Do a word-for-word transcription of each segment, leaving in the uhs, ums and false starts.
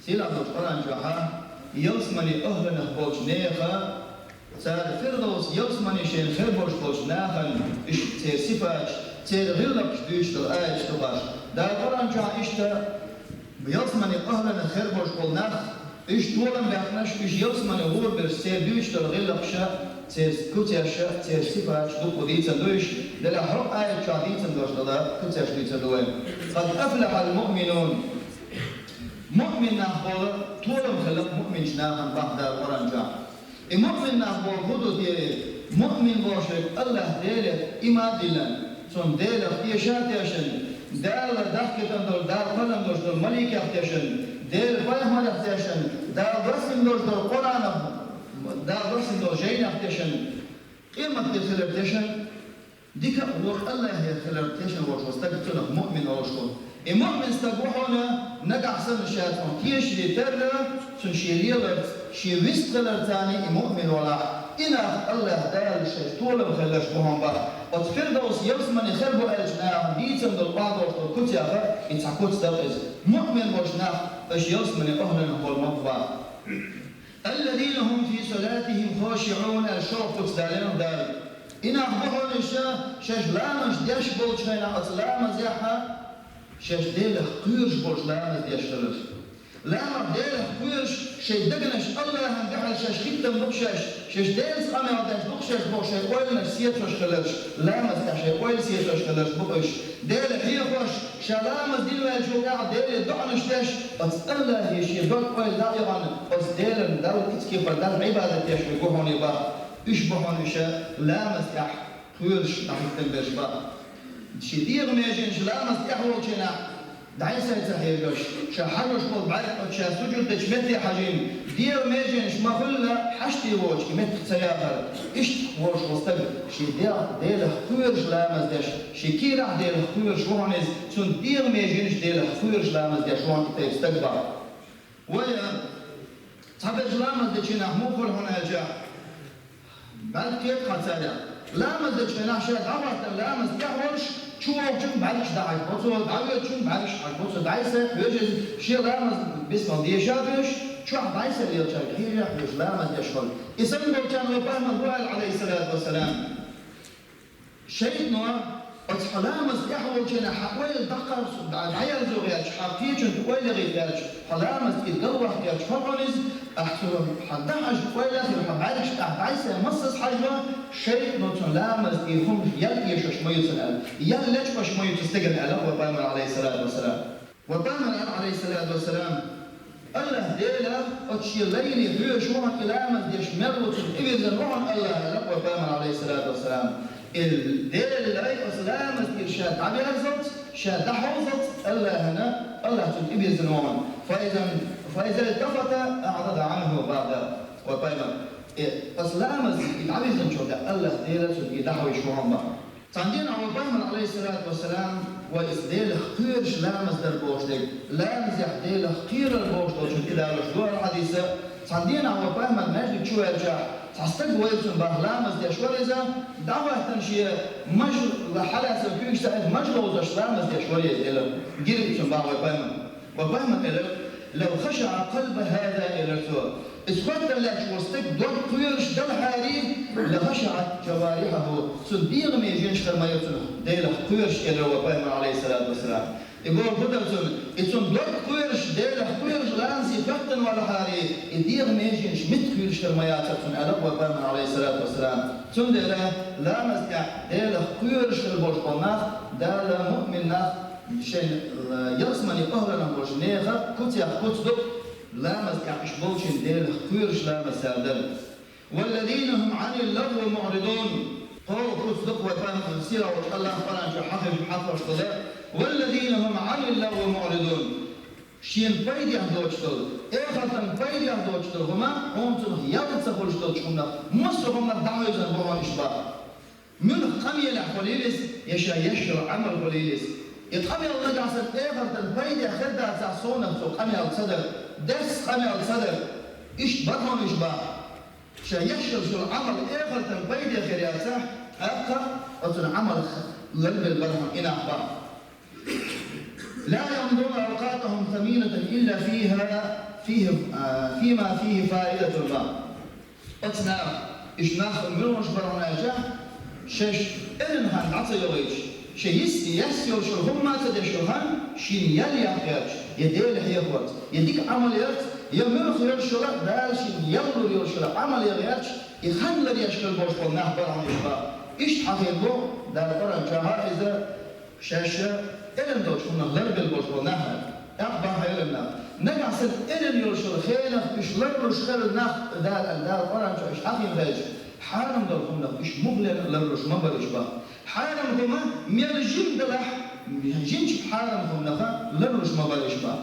Дила долчу Къуръан чохь ялсаманин охӀланах болчу нехан, цара Фирдовс ялсамани шайна хир болуш болчу нахана, уьш церан сифаташ, церан гӀиллакхаш дуьйцуш долу аяташ ду хьуна. Дала Къуръан чохь иштта ялсаманин охӀланах хир болуш болу нах, уьш толам баьккхинарш, уьш ялсамане гӀур берш, церан дуьйцуш долу гӀиллакхаша, церан куьцаша, церан сифаташ дукха дийцина ду уьш, делахь хӀокху аят чохь дийцина долуш долу куьцаш дуьйцур ду вай. «Къад афлахьал муъминун». Муъмин нах бохург толам хилла муъминчу нахана боху Дала Къуръан чохь. И муъмин нах бохург хӀун ду те? Муъмин бохург АллахӀ Деле иман диллина, цунна Делах теша а тешна, Дала дахкийтина долу, Дала кхоьллина долуш долу маликех тешна, Делан пайхамарах тешна, Дала доссийна долуш долу Къуръанах, Дала доссийна долу жайнех тешна, къематде хилар тешна, дика а воккха АллахӀе хилар тешна волуш волу стаг, цунах муъмин олуш ву. И муъмин стаг ву хьуна, нагахь санна ша цунах тешаре тарра, цунна шен леларца, шен вистхиларца и муъмин валахь, и нах АллахӀ Дала шайх толам хилларш бу хьуна боху. Оцу Фирдовс ялсамани хир бу аьллачу нахана дийцина долу, охьадолуш долу куьцех и цхьа куц дара иза. Муъмин болуш нах, уьш ялсаманин охӀланах болу ма бу боху. «Аллазина хӀум фи салатихӀим хошиӀун», аьлла шолгӀа куц далийна Дала. И нах бу хьуна уьш, шаьш ламаз деш болчу хенахь оцу ламазехь, шаьш Делах кхоьруш болуш ламаз деш хилар. Ламаз Делах кхоьруш, шайн дегнаш АллахӀана дуьхьал шаьш хӀиттина ду-кх шаьш, шаьш Делаца къамел деш ду-кх шаьш бохуш шайн ойланаш сецош хиларш, ламазехь шайн ойла сецош хиларш бу уьш. Дела хьехош, ша ламаз дина ваьллачул тӀаьхьа Деле доӀанаш деш, оцу АллахӀе шен дог-ойла дӀа а йогӀна, оцу Делан Далла куьцкепара Далла Ӏибадат деш верг ву хьуна боху. Уьш бу хьуна уьш ламазехь кхоьруш дӀахӀиттина берш боху. Шен дегӀан меженаш ламаза тӀехь волчу хенахь дӀасай ца хьежош, ша хьажош болу бӀаьрг оцу ша сужуд дечу метте хьажийна, дегӀан меженаш ма-хуьллу хьаштий воцуш и меттах ца яхар. Иштта волуш волу стаг шен дегӀ Делах кхоьруш ламаз деш, шен кийрахь Делах кхоьруш ву хьуна иза, цуьнан дегӀан меженаш Делах кхоьруш ламаз деш ву хьуна и тайпа стаг боху. Вай цхьаберш ламаз дечу хенахь муха хуьлу хьуна аьлча, бӀаьрг кхета хьан царах. Ламаз дечу хенахь ша дӀахӀоттана ламаза тӀехь волуш, чу вогӀучун бӀаьргаш дӀахьажбо цо, дӀавоьдучун бӀаьргаш хьажбо цо, дӀасай хьоьжу иза, шен ламаз бисмал деша а доьшуш, чохь дӀасай лелачаьрга хьежа а хьоьжуш ламаз деш волу. И санна болчарна вай пайхамар бу аьлла, Ӏалайхиссалату вассалам. ШайтӀано оцу хьан ламаза тӀехь волчу хенахь хьан ойла дӀакхарс-, дӀа-, дӀаерзо гӀерташ, хьан кхечуьнга ойла гӀийтта гӀерташ, хьан ламаза тӀера галвахка гӀерташ хьо хьуна иза, ахь цо хьан дахьаш ойла а хир, хьан бӀаьргаш тӀехь дӀасай массаза хьажа, шайтӀано цунна ламаза тӀера хӀуманаш ял эшош ма ю цунна аьлла, ял лечкъош ма ю цу стеган аьлла вай пайхамар, Ӏалайхиссалату вассалам. Вай пайхамар аьлла, Ӏалайхиссалату вассалам, АллахӀ Дела оцу шен лайне хьоьжуш ву хьуна и ламаз деш мел ву цунна тӀевирзина ву хьуна АллахӀ аьлла вай пайхамар, Ӏалайхиссалату вассалам. И Делан лай оцу ламаза тӀера ша дӀаберзалц, ша дӀахьовзалц АллахӀана, АллахӀ цунна тӀевирзина ву хьуна. Фаиза, фаиза илтафата аӀрада Ӏанху баъда. Вай пайхамар, и оцу ламаза и дӀавирзинчул тӀаьхьа АллахӀ Дела цунна и дӀахьовзуш ву хьуна боху. Цхьана дийнахь вай пайхамар, Ӏалайхиссалату вассалам, вай иза Делах кхоьруш ламаз дар бохуш дерг, ламазехь Делах кхерар бохуш долчун тӀедалош ду хӀара хьадис. Цхьана дийнахь вай пайхамар маьждиг чу ваьлчахь, цхьа стаг вайра цунна боху ламаз деш вара иза, дӀахӀоьттина шен маж ла хьалаьцна куьйгаш ца хилла маж ловзош ламаз деш вара иза элира. Гира цунна боху вай пайхамар. Вай пайхамар элира: «Лав хашаӀа къалбу хӀаза», элира цо. Иза хоьттина лаьтташ волу стеган дог кхоьруш далахьарий, «ла хашаӀат жаварихьуху», цуьнан дегӀан меженаш хир ма яра цунах Делах кхоьруш, элира вай пайхамар, Ӏалайхиссалату вассалам. И бохург хӀун дара цуьнан? И цуьнан дог кхоьруш, Делах кхоьруш, ламазе хоьттина валахьарий, и дегӀан меженаш меттахуьйлуш хир ма яцара цуьнан аьлла вай пайхамар, Ӏалайхиссалату вассалам. Цундела ламаза тӀехь Делах кхоьруш хир болуш болу нах Дала муъмин нах, шайн, э, ялсаманин охӀланах болчу нехан куцех куц ду, ламаза тӀехь уьш болчун Делах кхоьруш ламаз цара дара. «Валлазина хӀум Ӏанил лагӀви муӀридун». КхоалгӀа куц ду вай пайхамар, сийлахь волчу АллахӀа Къуръан чу хьахийча хьахош долу: «Валлазина хӀум Ӏанил лагӀви муӀридун». Шена пайдехь доцуш долу, эхартан пайдехь доцуш долу хӀума, хьуна цунах ял ца хуьлуш долчу хӀуманах, массо а хӀуманах дӀахьевзина бу хьуна уьш боху. Муьлха къамелехь хуьлийла иза, я ша еш йолу Ӏамал хуьлийла иза. И къамел нагахь санна эхартан пайдехь хир дацахь, совнах цо къамел ца дара, дерс къамел ца дара. Иштта бара хьуна уьш боху. Ша еш йолуш йолу Ӏамал эхартан пайдехь хир яцахь, тӀаккха оцунна Ӏамалх ларбелла бара хьуна и нах боху. «Ла ямдуна авкъатахӀум саминатан илла фихӀа, فيه، آ، فيما فيه فائدة الباب. Оцу наха, иштта нах муьлш бара хьуна аьлча, шаьш эрна хан дӀа ца йогӀуьйтуш, шайн йист яс йолуш йолу хӀумма а ца деш йолу хан шена ял яккха гӀерташ, я Дела хьехорца, я дика Ӏамал ярца, я муьлха йолуш йолу Дала шена ял лур йолуш йолу Ӏамал ян гӀерташ, и хан лар еш хила болуш болу нах бара хьуна иштта боху. Иштта хьахийна бу Дала Къуръан чохь иза. Шаьш эрна долчу хӀуманах ларбелла болуш болу нах, тӀаккха бахьа хьайла нах. Нагахь санна эрна йолуш йолу хенах уьш ларлуш хилла нах, Дала, Дала Къуръан чохь уьш хьахийна хилча, хьарам долу хӀуманах уьш мухлена ларлуш ма бара уьш боху. Хьарам хӀума мел жима далахь, жимачу хьарам хӀуманах ларлуш ма бара уьш боху.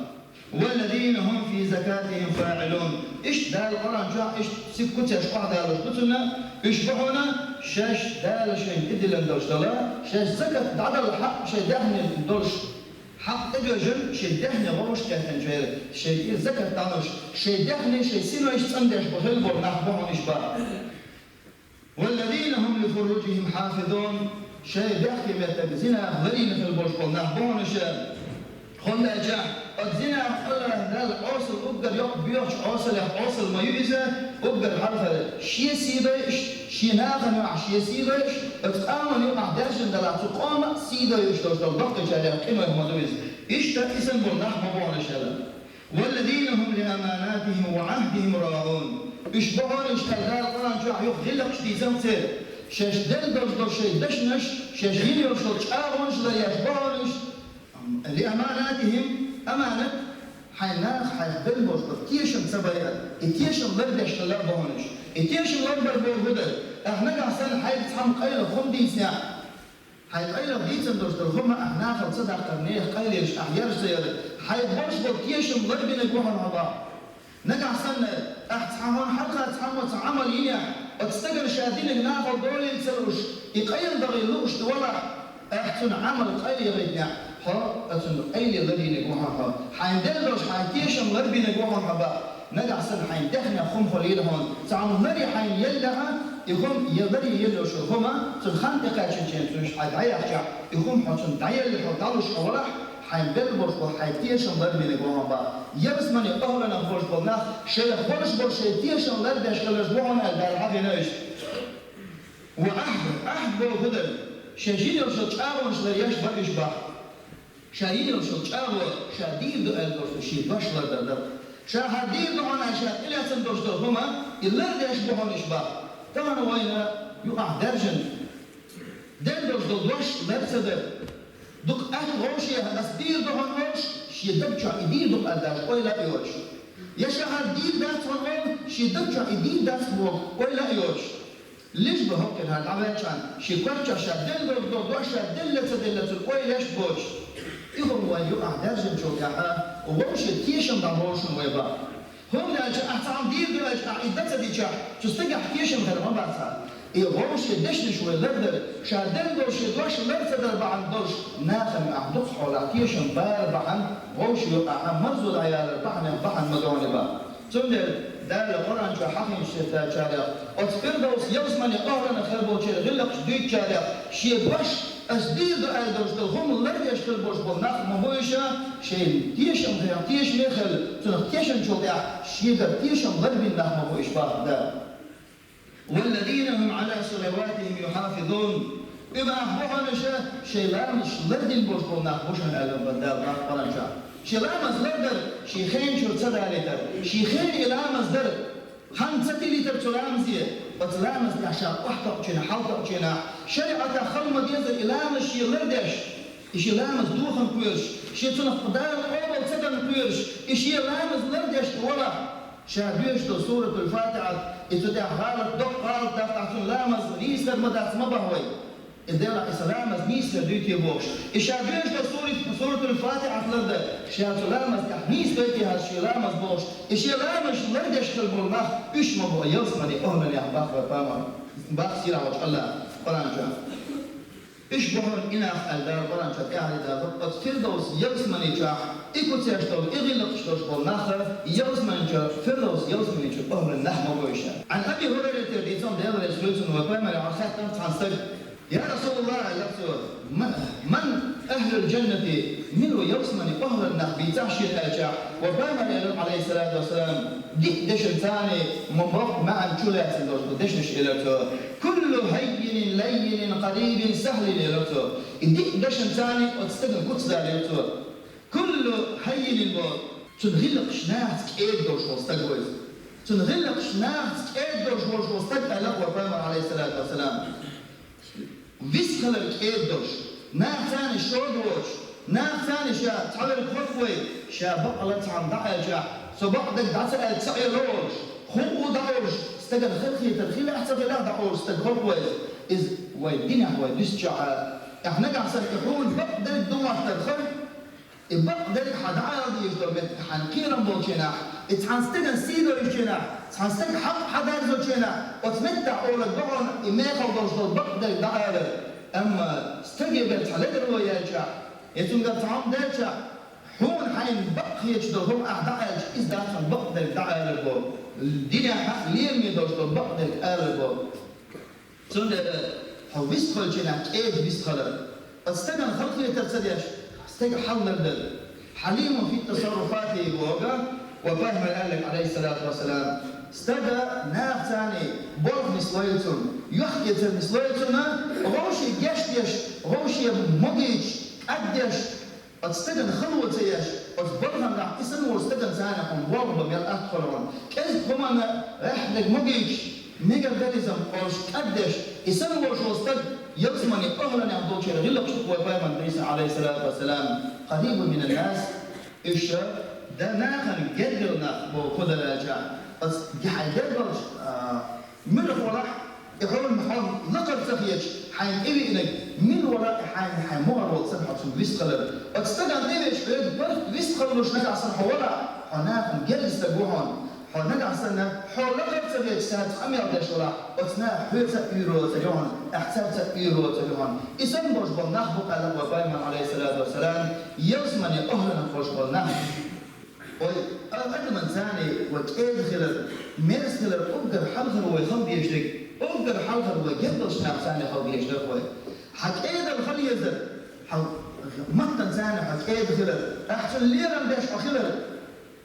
والذين هم في زكاتهم فاعلون. Иштта Дала Къуръан чохь иштта сих куцеш охьадалуш ду цунна, уьш бу хьуна, шаьш Дала шайна тӀедиллина долуш долу, шаьш закат дӀадала хьакъ шайн даьхни долуш, хьакъ тӀедоьжна шайн даьхни гӀовш кхеттанчу хенахь, шайн и закат дӀалуш, шайн даьхни шайн синойш цӀандеш бу хилла болу нах бу хьуна уьш боху. والذين هم لفروجهم حافظون. Шайн бехке меттиг зинах ларийна хила болуш болу нах бу хьуна уьш. ХӀунда аьлча оцу зинах Аллах Дала Ӏесалла уггар йоккха боьхачу Ӏесаллех Ӏесалла ма ю иза, уггар хьалхара шен сий дойуш, шен нахана юкъахь шен сий дойуш, оцу къоман юкъахь даьржина далахь цу къоман а сий дойуш долуш долу баккхийчарех къинойх ма ду иза. Иштта и санна болу нах ма бу хьуна уьш аьлла. والذين هم لأماناتهم وعهدهم راعون. Уьш бу хьуна уьш, аьлла Дала Къуръан чохь юха гӀиллакхаш дийцина церан. Шаьш делла долуш долу шайн дешнаш, шаьш йина йолуш йолу чӀагӀонаш лар еш бу хьуна уьш. لأماناتهم, аманат, хьайн наха хьайх делла болуш болу тешам ца байъа, и тешам лардеш хила бу хьуна уьш. И тешам ларбар бохург хӀун дара? Ахь нагахь санна хьайга цхьамма къайлаха хӀума дийцинехь, хьайн къайлаха дийцина долуш долу хӀума ахь нахала ца даккхара, нехан къайлаелаш ахь яржа ца яра, хьайх болуш болу тешам ларбинарг ву хьуна хьо боху. Нагахь санна ахь цхьа хьуна хьалха цхьаммо цхьа Ӏамал йинехь, оцу стагана ша динарг нахала долийла ца лууш, и къайладахийла лууш ду валахь, ахь цунна Ӏамал къайлаяхийтинехь, хьо оцунна къайле ларйинарг ву хьуна хьо. Хьайн делла долуш хьайн тешам ларбинарг ву хьуна хьо боху. Нагахь санна хьайн даьхнех хӀума хуьлийла хьуна, цхьамма ларъе хьайна елла, и хӀума, я ларъе елла йолуш йолу хӀума, цуьнан хан тӀекхаьчначу хенахь цуьнан хьайга дӀаяхча, и хӀума хьо цунна дӀаелла хьо дӀалуш хьо валахь, хьайн белла болуш болу хьайн тешам ларбинарг ву хьуна боху. Ялсамане охӀланах болуш болу нах, шайх болуш болу шайн тешам лардеш хиларш бу хьуна аьлла Дала хьахийна уьш. وعهد, Ӏахд бохург хӀун дара? Шаьш йина йолуш йолу чӀагӀонаш лар еш бара уьш боху. Ша йина йолуш йолу чӀагӀо, ша дийр ду аьлла долуш долу шен дош лардар дара. Ша хьан дийр ду хьуна аьлла ша тӀелаьцна долуш долу хӀума, и лардеш бу хьуна уьш боху. Тахана вайна юкъахь даьржина делла долуш долу дош лар ца дара. Дукха атта вовшех ас дийр ду хьуна олуш, шен даг чохь и дийр ду-кх аьлла даш ойла а йоцуш. Я ша хьан дийр дац хьуна олу, шен даг чохь и дийр дац боху ойла а йоцуш. Лиш бан хӀокхуьнан хьан дӀаваьлчхьана, шен кор чохь ша делла долу дош ша делла ца делла цунна ойла еш боцуш. И хӀума вайн юкъахь даьржинчул тӀаьхьа вовше тешам дӀаболуш вай бан. ХӀунда аьлча ахь цхьамма дийр ду аьлча, ахь и дан ца дичахь, цу стагехь тешам хир ма бац хьан. И вовше дешнаш вай лардар, ша делла долу шен дош лар ца дар бахьана долуш, нахана ахь дукха хьолахь тешам бара бахьана, вовше юкъахь марзо дӀаялар бахьана, бахьана ма ду хьуна бан. Цундела Дала Къуръан чохь хьахийначу сертачарех, оцу Фирдовс ялсамане охӀланах хир болчеран гӀиллакхаш дуьйцучарех, шен дош ас дийр ду аьлла долуш долу хӀума лардеш хир болуш болу нах ма бу уьш, шайн тешам хир, тешаме хир, цунах тешначул тӀаьхьа шегара тешам ларбина нах ма бу уьш боху Дала. والذين هم على صلواتهم يحافظون. Уьш бу хьуна уьш, шайн ламазаш лардина болуш болу нах бу шуна аьлла бан Дала боху Къуръан чохь. Шен ламаз лардар, шен хенчуьра ца далийтар, шен хенан и ламаз дар, хан ца тилийтар цу ламазе, оцу ламаз тӀехь ша охьатаьӀначу хенахь, хьалатаьӀначу хенахь, шариӀатехь хала ма-деззара и ламаз шен лардеш, и шен ламаз дохана кхоьруш, шен цунах Дала къобал ца дарна кхоьруш, и шен ламаз лардеш валахь, ша доьшуш долу Суратул-Фатихьат, и цу тӀехь гӀалат, доккха гӀалат даккхахь цуьнан ламаз нийсхар ма дац ма боху вай. И делахь и сан ламаз нийсхир дуй те бохуш. И ша доьшуш долу сурат, Суратул-Фатихьат лардан, ша цу ламаз тӀехь нийса дой те хьажа шен ламаз бохуш. И шен ламаз лардеш хир болу нах, уьш ма бу ялсамане охӀланех боху вай пайхамар, боху сийлахьчу Аллах Къуръан чохь. Уьш бу хьуна и нах аьлла Дала Къуръан чохь тӀаьхьа дийцина, оцу Фирдовс ялсамани чохь и куцеш долу, и гӀиллакхаш долуш болу нах, ялсамани чохь, Фирдовс ялсамани чу охӀлан нах ма бу уьш. Ӏан Аби ХӀурайрата дийцина, Делан Расулан вай пайхамаре хьан хаьттина цхьана стага: «Я Расулаллах, — аьлла цо, — ма-, ман ахӀлул джаннати, Мила ву ялсмани охӀлан нах бийцахь шена аьлчахь, ва пайхамар элира, Ӏалайхиссалату вассалам, диъ дешан царна ма боккха маьӀна чу лаьцна долуш ду дешнаш элира цо. Куллу хаййинин лаййинин къарибин сахьлин элира цо. И диъ дешан царна оцу стеган куц далийра цо. Куллу хаййинин бо, цуьнан гӀиллакхаш нахаца кӀеда долуш волу стаг ву иза. Цуьнан гӀиллакхаш нахаца кӀеда долуш волуш волу стаг аьлла вай пайхамар, Ӏалайхиссалату вассалам. Вист хилар кӀеда долуш, нахаца шога воцуш, нахаца ша цхьаверг хӀокху вай, ша бакъала цхьаьна дӀааьлчахь, со бакъдерг дӀа ца аьлла ца Ӏело волуш, хӀун а дӀаолуш, стагана хазахетар хилахь а ца хилахь а дӀаолуш стаг хӀокху вай. Иза вай динехь вай дуьстичахьа, ахь нагахь санна и хьуна бакъдерг ду моттар хар, и бакъдерг хьан дӀаала дезаш долу меттиг хьайна кхерам болчу хенахь, и цхьана стеган сий доьжучу хенахь, цхьана стеган хьакъ хьан дарзочу хенахь, оцу меттехь олаг бохьана и мехала долуш долу бакъдерг дӀаалар. Амма стаге бер цхьа ледарло яьлчахь, я цуьнгара цхьа хӀума даьлчахь, хьуна хьайна бакъ хеташ долу хӀума ахь дӀааьлча, иза дац хьуна бакъдерг дӀаалар боху. Динехь хьакъ лераме долуш долу бакъдерг алар боху. Цундела хьо вистхуьлучу хенахь кӀеда вистхилар. Оцу стагана халахетар ца деш, стеган хьал лардар. Хьалимун фи тасарруфати боху вай пайхамар аьлларг, Ӏалайхиссалату вассалам, стага нахаца болх нислойла цунна, юьхь-эцар нислойла цунна, вовшийн гечдеш, вовшийн могуьйтуш, кӀаддеш, оцу стагана хало ца еш, оцу балхана тӀехь и санна волу стагана царна хьуна болх бан мел атта хуьлу хьуна. КӀезиг хӀуманна гӀеххьаниг могуьйтуш, мегар дара иза олуш кӀаддеш, и санна волуш волу стаг ялсамане охӀланехь долчеран гӀиллакхаш ду вай пайхамар дийцина, Ӏалайхиссалату вассалам, къарибун минан нас, уьш да нахана гергара нах боху кху далаьлча, оцу хьайн гергарлаш, а, муьлха валахь, и хьуна хьо лакхара ца хеташ, хьайна тӀевиънарг мила вара, и хьайна хьайн могӀар волу санна хьо цунна вистхилар. Оцу стагана тӀевеача хьоьга барт вистхаллуш нагахь санна хьо валахь, хьо нахана герга стаг ву хьуна. Хьо нагахь санна, хьо лакхара ца хеташ цаьрца къамел деш валахь, оцу наха хьоьца а уьйр лоцур ю хьуна, ахь цаьрца а уьйр лоцур ю хьуна. И санна болуш болу нах бу аьлла вай пайхамар, Ӏалайхиссалату вассалам, ялсамане охӀланах болуш болу нах. Ой, а-, адаман царна вай кӀеда хилар, мерза хилар уггар хьалхара вай хала дезаш дерг, уггар хьалхара вай гергарлаш нах царна хала дезаш дерг вай. Хьан кӀедал хала езар, хьан маттан царна хьан кӀеда хилар, ахь цунна лерам беш хьо хилар,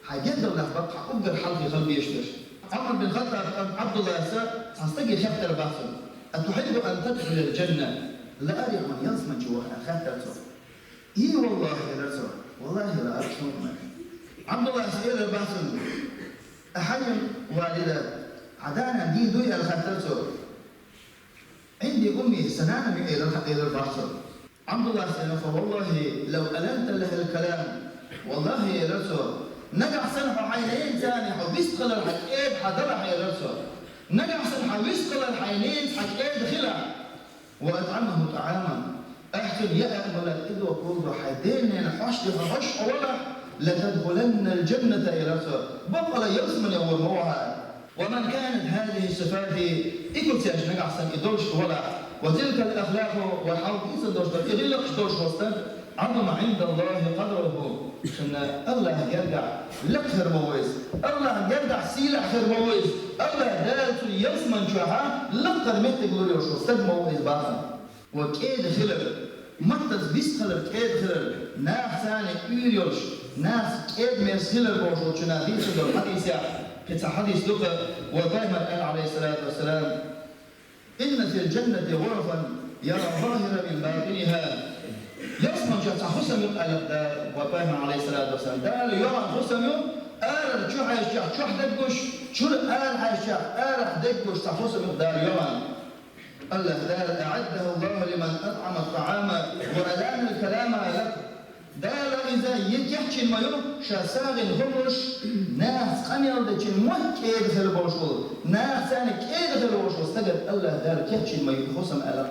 хьан гергал нах баккха хьан уггар хьалхе хала дезаш дерш. Ӏумар бин Хаттаб кӀант Ӏабдулласа цхьана стаге хеттар бац цунна: «Атухьиббу ан тадхулал джанна?» Лаарий хьуна ялсаман чу ваха аьлла хаттар цо. «И, валлахӀи», — элира цо. «ВаллахӀи, лаара суна». Ӏабдуллас элира бац цунна: «Ахьайюн валида, хьан да-нана дийна дуй?» — аьлла хаттар цо. «Ӏинди умми, сан нана ю», — элира, элира бац цо. Ӏабдуллас элира: «Фа валлахӀи, лав аланта лахӀал калам». «ВаллахӀи, — элира цо, — нагахь санна хьо хьайн ненаца хьо вистхилар хьан кӀеда хьан далахь, — элира цо, — нагахь санна хьан вистхилар хьайн ненаца хьан кӀеда хилахь». «Ва атӀамтахӀу тӀаӀаман». Ахь цунна яа а малар, и доккхул до хьайн ден-ненан хьошт дихьа хьош хьо валахь, «латадхуланнал джанната», — элира цо. Баккъала ялсамане вор ма ваха. «Ва ман канат хӀазихӀи сифатухӀу», и куц еш нагахь санна и долуш валахь, «ва тилкал ахлакухӀу», ва хьалха и сан долуш долу и гӀиллакхаш долуш волу стаг, «Ӏазума ӀиндаллахӀи къадрухӀу». Шуна АллахӀ гергахь лакха хир ма ву иза. АллахӀ гергахь сийлахь хир ма ву иза. АллахӀ Дала цуьнан ялсаман чохь лакхара меттиг лур йолуш волу стаг ма ву иза бахана. Ва кӀеда хилар, маттаза вист хилар, кӀеда хилар, нахаца уьйр йолуш, нахаца кӀеда-мерза хилар бохуш волчунна дийцина долу хьадисехь, кхин цхьа хьадис ду-кх, вай пайхамар аьлла, Ӏалайхиссалату вассалам: «Инна фил джаннати гӀурафан яра загӀирахӀа мин батӀинихӀа». Ялсаман чохь цхьа хӀусам ю-кх аьлла Дала, вай пайхамар, Ӏалайхиссалату вассалам. Дала йогӀан хӀусам ю, арара чу хьаьжчахь чохь даггуш, чуьра ара хьаьжчахь арахь даггуш цхьа хӀусам ю-кх Дала йогӀан. АллахӀ Дала: «АӀаддахӀу АллахӀу лиман атӀӀама ат-тӀаӀама ва алана ал-калама», аьлла. Дала иза е кечйина ма ю, ша сагӀина хӀуманаш, нахаца къамел дечун мотт кӀеда хила болуш волу, нахаца кӀеда хила волуш волу стагана АллахӀ Дала кечйина ма ю и хӀусам аьлла.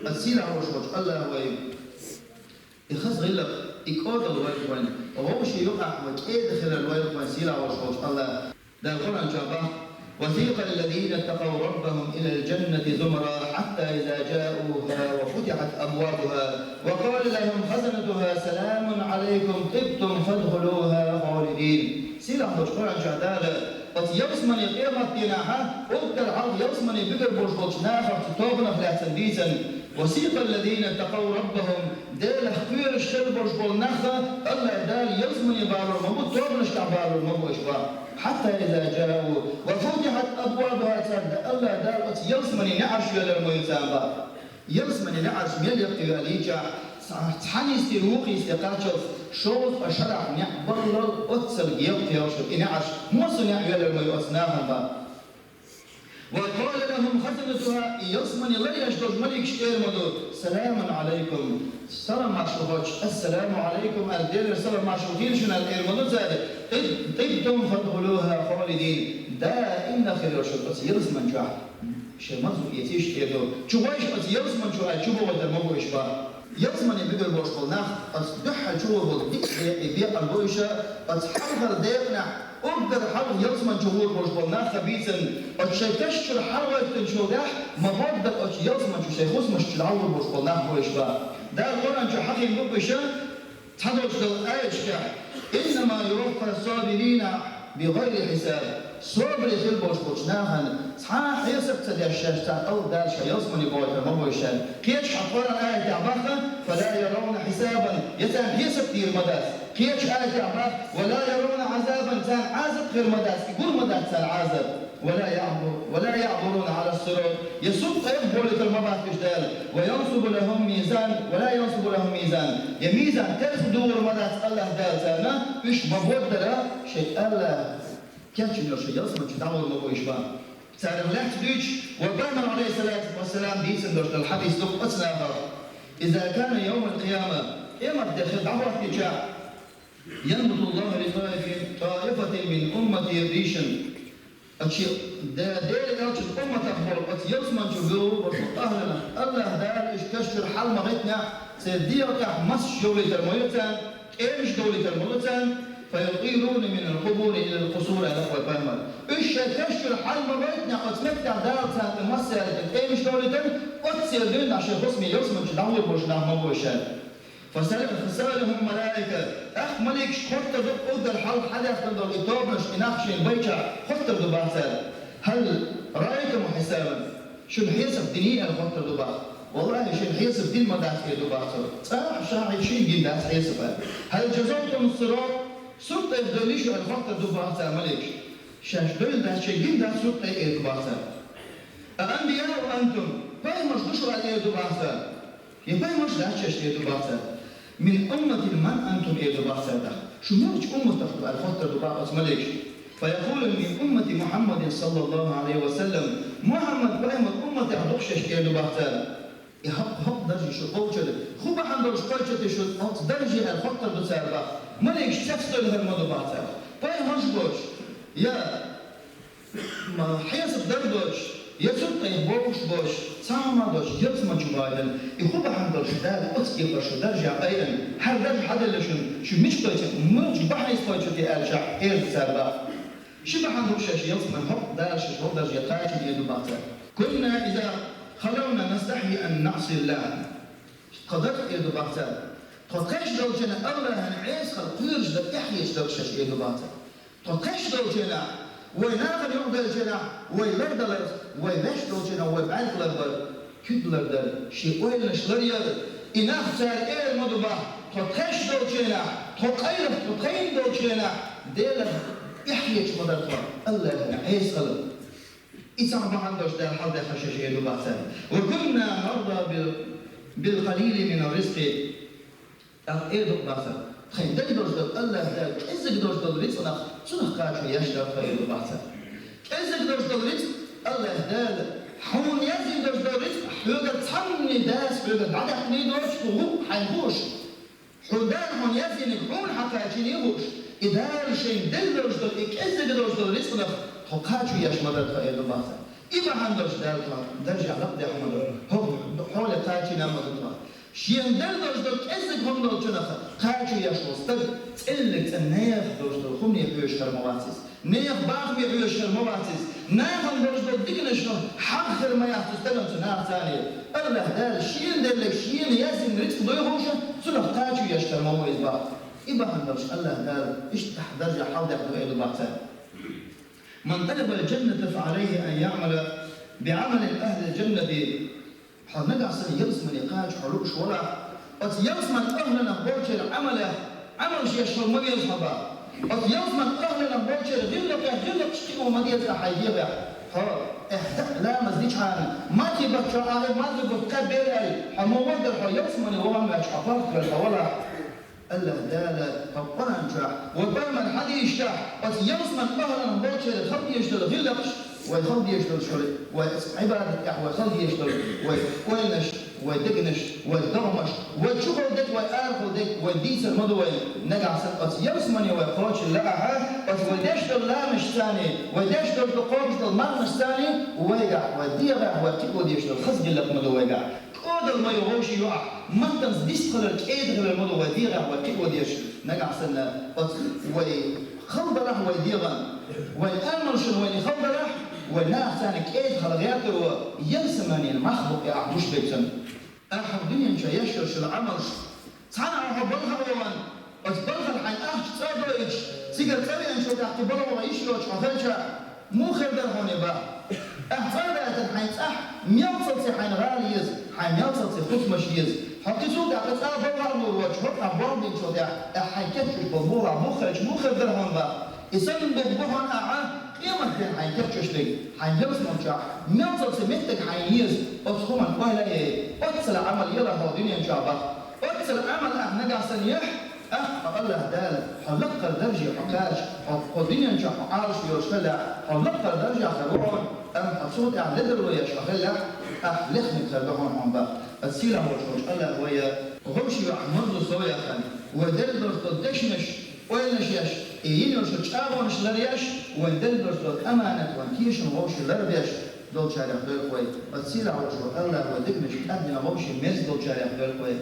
Аса сийлахь волуш волчу АллахӀа вай и хаза гӀиллакх, и кӀодал лойла вайн, вовшийн юкъахь вай кӀеда хилар лойла вайн сийлахь волуш волчу АллахӀа. Дала Къуръан чохь боху: «وسيق الذين اتقوا ربهم إلى الجنة زمرا حتى إذا جاءوها وفتحت أبوابها وقال لهم خزنتها سلام عليكم طبتم فادخلوها خالدين». Сийлахь волчу Къуръан чохь Дала оцу ялсамане къематдийнахьа, уггар хьалха ялсамане буьгур болуш болчу нахах, цу тобанах лаьцна дийцина: «وسيق الذين اتقوا ربهم», Делах кхоьруш хила болуш болу нах АллахӀ Дала ялсамане балор ма бу, тобанашкахь балор ма бу уьш бах. «Хьатта иза джаъу ва футихьат абвабуха», царна АллахӀ Дала оцу ялсамане неӀарш йоьллар ма ю царна бах. Ялсамане неӀарш мел яккхий ваьлличахь, цхьа-, цхьана йисте, вукху йисте кхаччалц, шовзткъа шарахь неӀ баллал оццалг яккхий йолуш ю и неӀарш, массо а неӀ йоьллар ма ю оцу нахана бах. «Ва къала лахум хазанатуха», и ялсамане ларъеш долчу маликаш эр ма ду: «Саламун Ӏалайкум». Салам маршалла хоьттуш, «Ассаламу Ӏалайкум», аьлла, Делера салам маршалла хуьлда шуна аьлла, эр ма ду цара. «Тиб-, тибтум фадхулуха холидин». Даимна хир йолуш оцу ялсаман чохь шайн марзо эцийша эр ду. Чу гӀойша оцу ялсаман чу аьлла, чу бохуьйтур ма бу уьш бах. Ялсамане буьгур болуш болу нах, оцу дуьххьал чугӀур болу диъ декъе бекъар бу уьш, оцу хьалхара декъанехь, уггар хьалха ялсаман чу гӀур болуш болу нах а бийцина, оцу шайн каш чуьра хьалагӀоьттинчул тӀаьхьа, ма-боггара оцу ялсаман чу шайн хӀусамаш чу дӀагӀур болуш болу нах бу уьш бах. Дала Къуръан чу хьахийна бу уьш, цхьадолчу долу аяташкахь: «Иннама юваффа сабирина бигайри хьисаб». Собаре хила болуш болчу нахана цхьа а хьесап ца деш шаьш царна АллахӀ Дала шен ялсамане бохуьйтур ма бу уьш аьлла. Кхечу хьан Къуръан аятехь баха: «Фала яравна хьисабан», я царна хьесап дийр ма дац. Кхечу аятехь баха: «Вала яравна Ӏазабан», царна Ӏазап хир ма дац, и гур ма дац царна Ӏазап. «Вала яъбу-, вала яъбуруна Ӏала ссират», я сират тӀе а болуьйтур ма бац уьш Дала. «Ва янсубу лахум мизан, вала янсубу лахум мизан», я мизан терза догӀур ма дац АллахӀ Дала царна, уьш ма-боггара шайн АллахӀ кечйина йолу шайн ялсаман чу дӀагӀур ма бу уьш бах. Царах лаьцна дуьйцуш, ва Пайхамар, Ӏалайхиссалату вассалам, дийцина долуш долу хьадис ду оцу нахах: «Иза кана йовмал къияма», къемат де хир дӀахӀоттийчахь, «янбуту Аллаху ли таифатин мин уммати ришан». Ачи, Де-, Делан элчан умматах болу оцу ялсаман чу буьгур болу ахӀланах АллахӀ Дала уьш каш чуьра хьала ма гӀиттинехь, церан дегӀан тӀехь массаш йовлийтар ма ю царна, кӀемаш довлийтар ма ду царна, «фа ютӀийруна минал къубури илал къусур», аьлла вай Пайхамар. Уьш шайн каш чуьра хьала ма гӀойтинехь, оцу меттехь Дала царна тӀе массаьрга кӀемаш довлийтар, оццул дуьйна шайн хӀусаме ялсаман чу дӀагӀур болуш нах ма бу уьш аьлла. «Фасал-, фасалахум малаика». ТӀаккха маликаш хоттур ду уггар хьалха хьадаьхна долу и тобанаш, и нах шайна байчахь хоттур ду бах цара: «Хьал раайтум хьисабан?» Шуна хьесап диний аьлла хоттур ду бах. «Валлахи, шуна хьесап дина ма дац», эр ду бах цо. «Цкъа а ша хьайна шуна гина дац хьесап», аьлла. «Хьал джазавтум ссират?» Сират тӀе а доьллий шу аьлла хоттур ду бах цара маликаш. Шаьш доьлла дац, шайн гина дац сират тӀе, эр ду бах цара. «А анбияу антум?» Пайхамарш ду шу аьлла, эр ду бах цара. Я пайхамарш дац шаьш, эр ду бах цара. «Мин уммати ман антум?» эр ду бах цара тӀаккха. Шу муьлхачу умматах ду аьлла хоттур ду бах оцу маликаш. «Фаякулу мин уммати Мухьаммадин саллаллаху Ӏалайхи ва саллам». Мухьаммад пайхамар умматех ду шаьш, эр ду бах цара. И хӀокху, хӀокху дарже шу кхочур, хӀун бахьана долуш кхочур те шу оцу дарже аьлла хоттур ду цара бах. Маликаш цецдойла хир ма ду бах цара. Пайхамарш боцуш, я ма хьесап дар доцуш, я сират тӀе бохуш боцуш, цхьа хӀума доцуш, ялсаман чу бахийтина, и хӀун бахьана долуш Дала оцу кепара шу даржехь айина, хӀара дарж хьаделла шуна, шу мича кхочу, муьлхачу бахьанца кхочур те аьлча, эр ду цара бах. Ши бахьана ду шаьш ялсаман хӀокху Дала шаьш хӀокху дарже кхачийна, эр ду бах цара. «Кунна иза халавна настахьи ан наӀсияллах». Тхо дара, эр ду бах цара. Тхо тхаьш долчу хенахь АллахӀана Ӏеса хила кхоьруш дара, тӀаьхьа езаш дара шаьш, эр ду бах цара. Тхо тхаьш долчу хенахь, вай нахана юкъа делчу хенахь, вай ларделарх, вай ваьш долчу хенахь, вай бӀаьрг ларбар, куьг лардар, шен ойланаш ларъяр, и нах цара эр ма ду бах, тхо тхаьш долчу хенахь, тхо къайлаха, тхо тхайна долчу хенахь, Делах тӀаьхьа езаш ма дара тхо, АллахӀана Ӏеса хила. И цхьа бахьана долуш Дала хьалдаьхна шаьш, эр ду бах цара. «Ва кунна нарда бил, бил къалили мин ризкъи». ТӀаккха эр ду бах цара: «Тхайн дагадолуш долу АллахӀ Дала кӀеззиг долуш долу рицкъанах, цунах кхачо еш дара тхо», эр ду бах цара. КӀеззиг долуш долу рицкъ АллахӀ Дала хьуна яздина долуш долу рицкъ хьоьгара цхьанне дас хьоьгара дӀадаьккхиний доцуш, хьуна хууш. Хьуна Дала хьуна яздинарг хьуна хьакхачийний хууш, и Дала шайна делла долуш долу, и кӀеззиг долуш долу рицкъанах тхо кхачо еш ма дара тхо, эр ду бах цара. И бахьана долуш Дала тхо даржехь лакхадехна ма ду, хӀокху хьоле кхачийна ма ду тхо. Шена делла долуш долу кӀеззиг хӀума долчунах кхачо еш волу стаг, цӀиллиг цӀа нехан долуш долу хӀумане хьоьжуш хир ма вац иза. Нехан бахаме хьоьжуш хир ма вац иза. Нахана долуш долу диканашна хьагӀ хир ма яц цу стагана цу нахаца. АллахӀ Дала шена делларг, шена яздина рицкъ дуй хууш, цунах кхачо еш хир ма ву иза бах. И бахьана долуш АллахӀ Дала иштта тӀехь даржехь хьалдаьхна ду, эр ду бах цара. «Ман талабал джанната фа Ӏалайхи ан яъмала би Ӏамали ахӀлил джаннати». Хьо нагахь санна ялсамане кхача хьо лууш валахь, Оцу ялсаманин охӀланах болчеран Ӏамалех Ӏамал еш хила ма веза хьо бах. Оцу ялсаманин охӀланах болчеран гӀиллакхех гӀиллакхаш кхио ма деза хьайн дегӀех. Хьо, эхь, дакъа ламаз дичхьана, мархий бутт чохь ахь мархий бутт кхаьббира аьлла, хьо муха вара дара, хьо ялсамане вахана ваьлча хьо паргӀатвелла хьо валахь. АллахӀ Дала хьо Къуръан чохь, вай пайхамаран хьадисашкахь, оцу ялсаманин охӀланах болчеран хила дезаш долу гӀиллакхаш, вай хила дезаш долу шура, вай оцу Ӏибадатехь вай хила дезаш долу, вай ойланаш, вай дегнаш, вай догӀмаш, вай чухула дерг, вай арахула дерг, вай дийцар ма ду вай. Нагахь санна оцу ялсамане вай кхочуш лаахь, оцу вай деш долу ламазашца, вай деш долу, кхобуш долу марханашца вайгахь, вай дегӀехь вай кхио дезаш долу хаза гӀиллакх ма ду вайгахь. КӀодалла ма ю вовшийн юкъахь, маттанца дистхилар, кӀеда хилар ма ду вай дегӀехь вай кхио дезаш. Нагахь санна оцу вай хала далахь вай дегӀан, вайн амалшна вайна хала далахь, вай нахаца кӀеда хила гӀертаро ялсаманин мах бу-кх и ахь гуш берг санна. Ахьа дуьнен чохь еш йолчу Ӏамалш, цхьана а хьо балхара вахана, оцу балхара хьайн ахча цӀа а доуьйтуш, цигара цӀа веанчул тӀаьхьа кхин балха ваха йиш йоцуш хьо хилча, муха хир дара хьуна и бах? Ахьа цӀа а даьттина, хьайн цӀахь мелцалц хьайна гӀала еза, хьайн мелцалц хӀусамаш еза. Хьо кхин цул тӀаьхьа цӀа балха а лур воцуш, хӀокху ахь болх бинчул тӀаьхьа, ахьа хьайн кечвеш болу муха бу хилча, муха хир дара хьуна бах? И санна бух бу хьуна ахьа къематдийнахь хьайн кечвеш дерг, хьайн ялсамани чохь мелцалц меттиг хьайна еза, оцу хӀуманна ойла а яй, оццул Ӏамал елахь хьо дуьнен чохь бах. Оццул Ӏамал ахь нагахь санна ехь, ахь хьо АллахӀ Дала хьо лаккхара дарже хьо кхача, хьо, хьо дуьнен чохь хьо Ӏалаш йолуш хилахь, хьо лаккхара даржехь хир ву хьуна, амма хьо цул тӀаьхьа ледарло еш хьо хилахь, ахь лехнарг хир ду хьуна хьуна бах. Аса сийлахь волуш волчу АллахӀа вай вовшийн юкъахь марзо сов яхана, вай делла долуш долу дешнаш, ойланаш еш, и йина йолуш йолу чӀагӀонаш ларъеш, вайн делла долуш долу аманат, вайн тешам вовшийн ларбеш долчарех дойла вай. Аса сийлахь волуш волу АллахӀа вай дегнаш кӀаддина вовшийн мерза долчарех дойла вай.